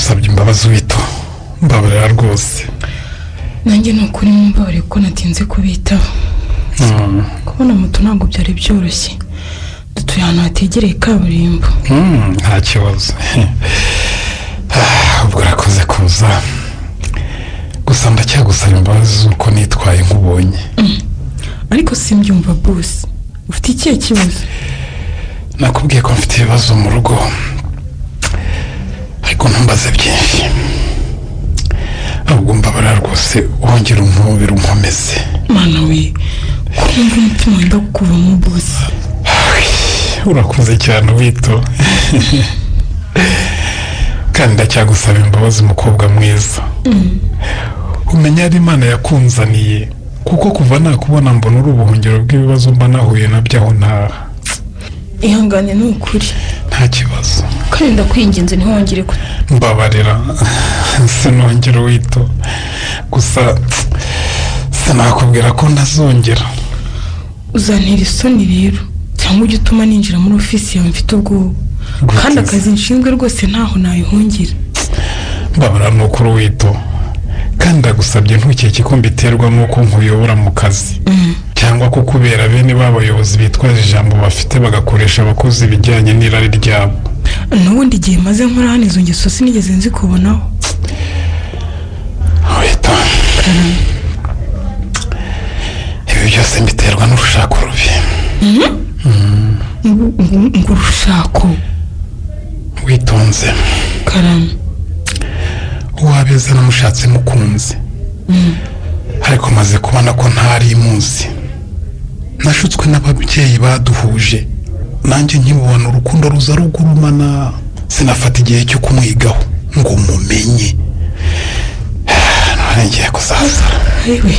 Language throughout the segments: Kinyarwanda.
Ndagusabye imbabazi wito, mbabarira rwose. Nanjye ni ukuri mumbabarire kuko natinze kubitaho. Kubona moto ntabwo byari byoroshye, dutuye ahantu hategereye kaburimbo. Nta kibazo. Ubwo urakoze kuza, gusa ndacyagusaba imbabazi z'uko nitwaye nk'ubonye. Ariko simbyumva boss, ufite ikihe kibazo? Nakubwiye ko mfite ibibazo mu rugo, ariko ntumbaze byinshi. Ahubwo mbabarira rwose, wongera umpobere unkomeze. Mana we, ko numva umutima wenda kukuvamo boss. Urakoze cyane wito. Kandi ndacyagusaba imbabazi mukobwa mwiza. Umenya ari Imana yakunzaniye, kuko kuva nakubona mbona uri ubuhungiro bw'ibibazo mba nahuye nabyo aho ntaha. Ihangane ni ukuri. Nta kibazo. Kandi ndakwinginze ntiwongere ku mbabarira. Sinongera wito, gusa sinakubwira ko ntazongera. Uzantera isoni rero, cyangwa ujye utuma ninjira muri ofisi yawe mfite ubwoba. Kandi akazi nshinzwe rwose ntaho nayihungira. Mbabarira ni ukuri wito, kandi ndagusabye ntukeke ko mbiterwa n'uko nkuyobora mu kazi, cyangwa ko kubera bene b'abayobozi bitwaje ijambo bafite bagakoresha abakozi ibijyanye n'irari ryabo. N'ubundi igihe maze nkora hano izo ngeso sinigeze nzikubonaho. Wito, ibi byose mbiterwa n'urushako rubi. Ngo urushako? Witonze. Karame. Uwabeza namushatse mukunze, ariko maze kubona ko ntari imuzi. Nashutswe n'ababyeyi baduhuje, nanjye nkibona urukundo ruza rugurumana, sinafata igihe cyo kumwigaho ngo mumenye. None ngiye kuzaza. Ewe,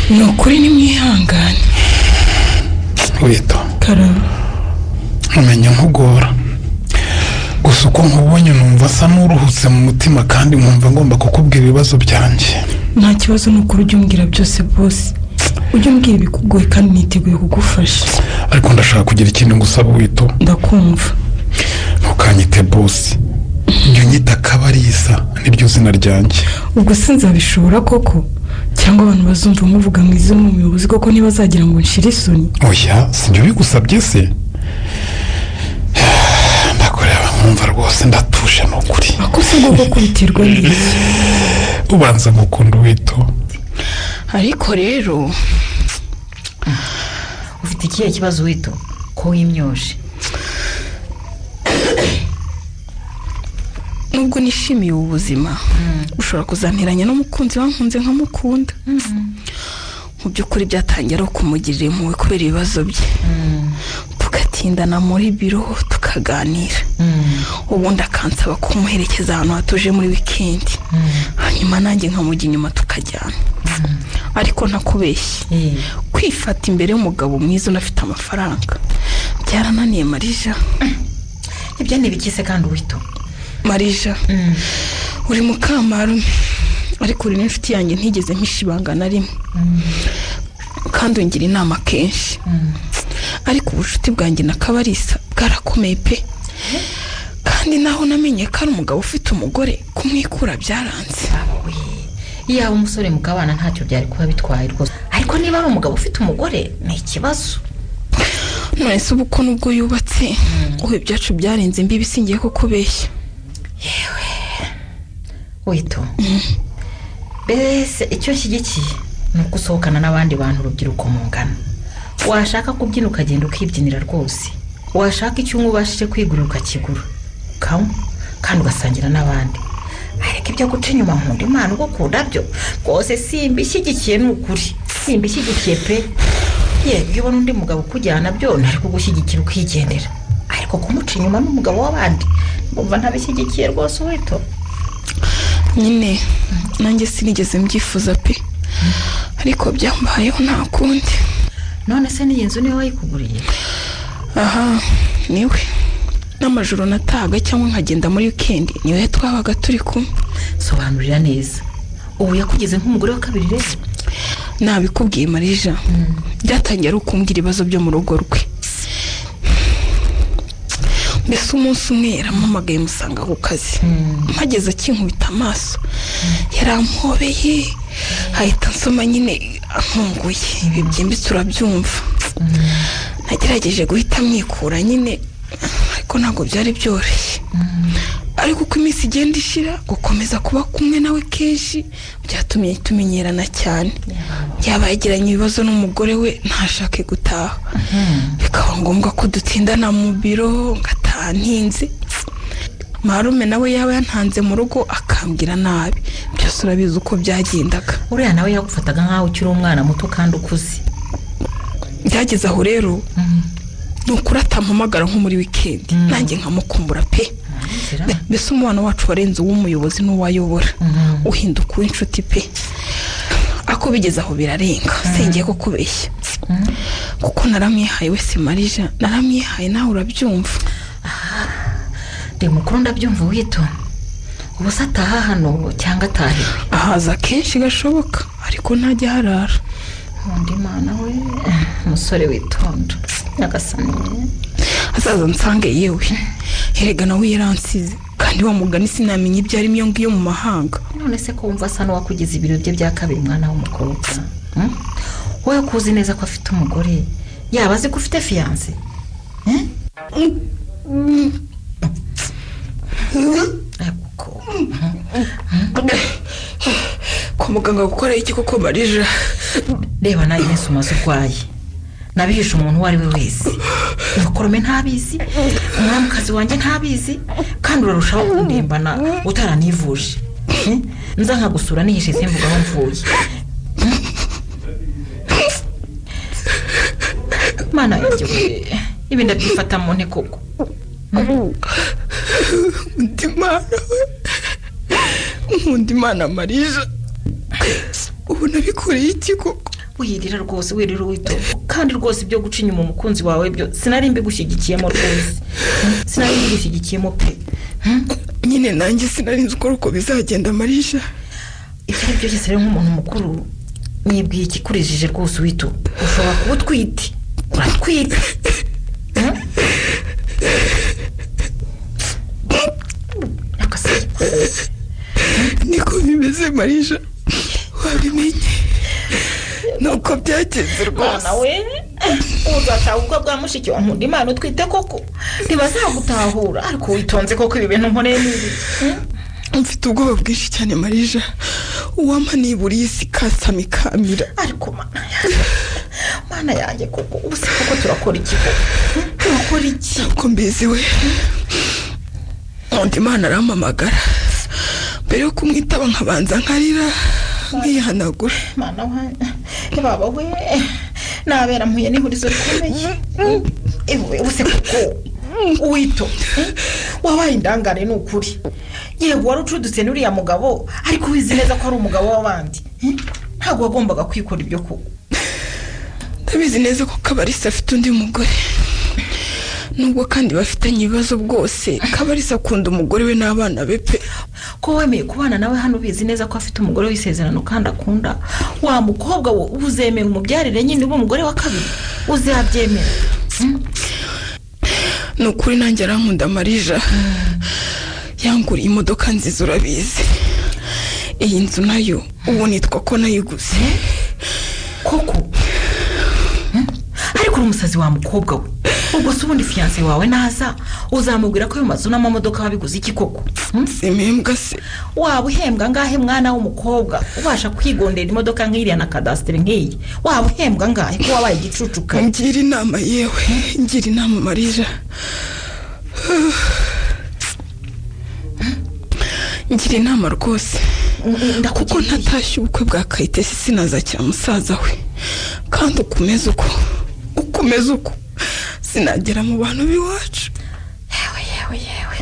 ni ukuri nimwihangane. Wito. Karame. Umenya nkugora, gusa uko nkubonye numva asa n'uruhutse mu mutima, kandi nkumva ngomba kukubwira ibibazo byanjye. Nta kibazo, ni ukuri ujye umbwira byose boss, ujye umbwira ibikugoye kandi niteguye kugufasha. Ariko ndashaka kugira ikintu ngusaba wito. Ndakumva. Ntukanyite boss, jya unyita Kabarisa, niryo zina ryanjye. Ubwo sinzabishobora koko? Cyangwa abantu bazumva nkuvuga mu izina umuyobozi koko ntibazagira ngo nshire isoni? Oya, sinjye ubigusabye se. Ndakureba nkumva rwose ndatuje ni ukuri. Ako si ubwo kubiterwa n'iki? Ubanza gukunda wito. Ariko rero ufite ikihe kibazo wito ko wimyoshe? Nubwo nishimiye ubu buzima, ushobora kuzanteranya n'umukunzi wankunze nkamukunda. Mu by'ukuri byatangiye ari ukumugirira impuhwe kubera ibibazo bye, tugatindana muri biro tukaganira, ubundi akansaba kumuherekeza ahantu hatuje muri wikendi, hanyuma nanjye nkamujya inyuma tukajyana. Ariko ntakubeshye, kwifata imbere y'umugabo mwiza unafite amafaranga byarananiye Marija. Ibyo ni ibiki se kandi wito? Marija, uri mukamarume, ariko uri n'inshuti yanjye ntigeze mpisha ibanga na rimwe, kandi ungira inama kenshi. Ariko ubucuti bwanjye na Kabarisa bwarakomeye pe, kandi naho namenye ko ari umugabo ufite umugore, kumwikura byaranze. Yaba umusore mukabana ntacyo byari kuba bitwaye rwose, ariko niba ari umugabo ufite umugore ni ikibazo. None se ubu ko nubwo yubatse, ubu ibyacu byarenze imbibi, singiye kukubeshya. Yewe wito, mbese icyo nshyigikiye ni uko usohokana n'abandi bantu urubyiruko mungana. Washaka kubyina ukagenda ukibyinira rwose, washaka icyo unywa ubashije kwigurira ukakigura, ukanywa kandi ugasangira n'abandi. Ariko ibyo guca inyuma nkunda Imana ugukunda byo rwose simbishyigikiye, ni ukuri simbishyigikiye pe. Yego iyo ubona undi mugabo ukujyana byo ntari kugushyigikira ukigendera, ariko kumuca inyuma n'umugabo w'abandi mbumva ntabishyigikiye rwose wito. Nyine nanjye sinigeze mbyifuza pe, ariko byambayeho nta kundi. None se n'iyi nzu niwe wayikuguriye? Aha, niwe. N'amajoro natahaga cyangwa nkagenda muri wikendi niwe twabaga turi kumwe. Sobanurira neza, ubu yakugeze nk'umugore wa kabiri rero? Nabikubwiye Marija, byatangiye ari ukumbwira ibibazo byo mu rugo rwe. Mbese umunsi umwe yarampamagaye musanga ku kazi, mpageze akinkubita amaso yarampobeye, ahita ansoma nyine antunguye. Ibi byimbitse urabyumva. Nagerageje guhita mwikura nyine, ariko ntabwo byari byoroshye. Ariko uko iminsi igenda ishira, gukomeza kuba kumwe nawe kenshi byatumye tumenyerana cyane. Yaba yagiranye ibibazo n'umugore we ntashake gutaha, bikaba ngombwa ko dutindana mu biro ngataha ntinze. Marume nawe yaba yantanze mu rugo akambwira nabi, byose urabizi uko byagendaga. Uriya nawe yagufataga nkaho ukiri umwana muto kandi ukuze. Byageze aho rero ni ukuri atampamagara nko muri wikendi, nanjye nkamukumbura pe. Mbese umubano wacu warenze uw'umuyobozi n'uwayobora, uhinduka uw'inshuti pe. Ako bigeze aho birarenga, singiye ko kubeshya, kuko naramwihaye wese Marija, naramwihaye nawe urabyumva. Ndi mukuru ndabyumva wito. Ubu se ataha hano cyangwa atahiwe? Ahaza kenshi gashoboka, ariko ntajya harara. Undi mwana we, umusore witonda nyagasani. Azaza nsange yewe, erega nawe yaransize, kandi wa mugani sinamenya ibyo arimo iyo ngiyo mu mahanga. None se ko wumva asa n'uwakugize ibiro bye bya kabiri mwana w'umukobwa? Wowe ko uzi neza ko afite umugore, yaba azi ko ufite fiyanse? Kwa muganga gukora iki koko Marija? Reba nawe iminsi umaze urwaye, nabihishe umuntu uwo ari we wese. Umukorome ntabizi, umwamikazi wanjye ntabizi, kandi urarushaho kundembana utaranivuje. Nza nkagusura nihishe simvuga aho mvuye. Mana yanjye we, ibi ndabyifata mu nte koko. Nkunda Imana we, nkunda Imana Marija, ubu nabikoreye iki koko? Wirira rwose, wirira wito. Kandi rwose ibyo guca inyuma umukunzi wawe byo sinari mbigushyigikiyemo rwose, sinari mbigushyigikiyemo pe. Nyine nanjye sinari nzi uko bizagenda Marija. Ibyo ari byo byose rero nk'umuntu mukuru nibwiye ikikurijije rwose wito. Ushobora kuba utwite, uratwite. Niko bimeze Marija, wabimenye nuko byagenze rwose. We uzataha ubwo bwa mushiki wa Nkunda Imana utwite koko, ntibazagutahura. Ariko witonze koko, ibi bintu nkoreye ni ibi. Mfite ubwoba bwinshi cyane Marija, uwampa nibura iyi si ikasama ikamira. Ariko mana yanjye koko, ubu se koko turakora iki koko? Turakora iki? Ntabwo mbizi we. Nkunda Imana arampamagara, mbere yo kumwitaba nkabanza nkarira nkihanagura. Mana we, baba we, nabera mpuye n'ihurizo rikomeye. Ewe se koko wito, wabaye indangare ni ukuri. Yego wari ucudutse n'uriya mugabo, ariko wizi neza ko ari umugabo w'abandi. Ntabwo wagombaga kwikora ibyo koko. Ndabizi neza ko Kabarisa afite undi mugore, nubwo kandi bafitanye ibibazo bwose. Kabarisa akunda umugore we n'abana be pe. Ko wemeye kubana nawe hano ubizi neza ko afite umugore w'isezerano kandi akunda, wa mukobwa we uzemera umubyarire nyine ube umugore wa kabiri, uzabyemera? Ni ukuri nanjye arankunda Marija, yanguriye imodoka nziza urabizi. Iyi nzu nayo ubu nitwa ko nayiguze koko. Ariko uri umusazi wa mukobwa we. Ubwo se ubundi fiyanse wawe naza uzamubwira ko ayo mazu n'amamodoka wabiguze iki koko? Simpembwa se? Waba uhembwa ngahe mwana w'umukobwa ubasha kwigondera imodoka nk'iriya na kadasitere nk'iyi? Waba uhembwa ngahe ko wabaye igicucu kare? Ngira inama yewe, ngira inama Marija, ngira inama rwose, kuko ntatashye ubukwe bwa Kayitesi sinazakira musaza we, kandi ukomeze uko, ukomeze uko sinagera mu bantu b'iwacu. Yewe yewe yewe,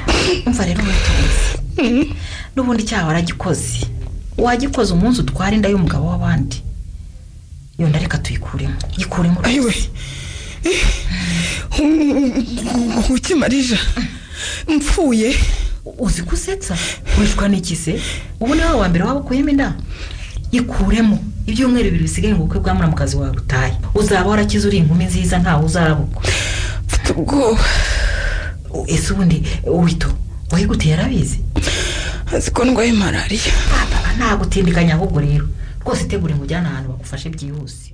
umva rero witonze, n'ubundi icyaha waragikoze, wagikoze umunsi utwara inda y'umugabo w'abandi. Iyo nda reka tuyikuremo, yikuremo rwose. Ayiwe, uki Marija, mpfuye. Uzi ko usetsa? Wishwa n'iki se? Ubu ni wowe wa mbere waba ukuyemo inda? Yikuremo. Ibyumweru bibiri bisigaye ngo ubukwe bwa muramukazi wawe butahe, uzaba warakize uri inkumi nziza, ntawe uzarabukwa. Mfite ubwoba, Ese ubundi wito wayiguteye yarabizi? Azi ko ndwaye malariya. Nta gutindikanya ahubwo rero rwose itegure mujyane ahantu bagufashe byihuse.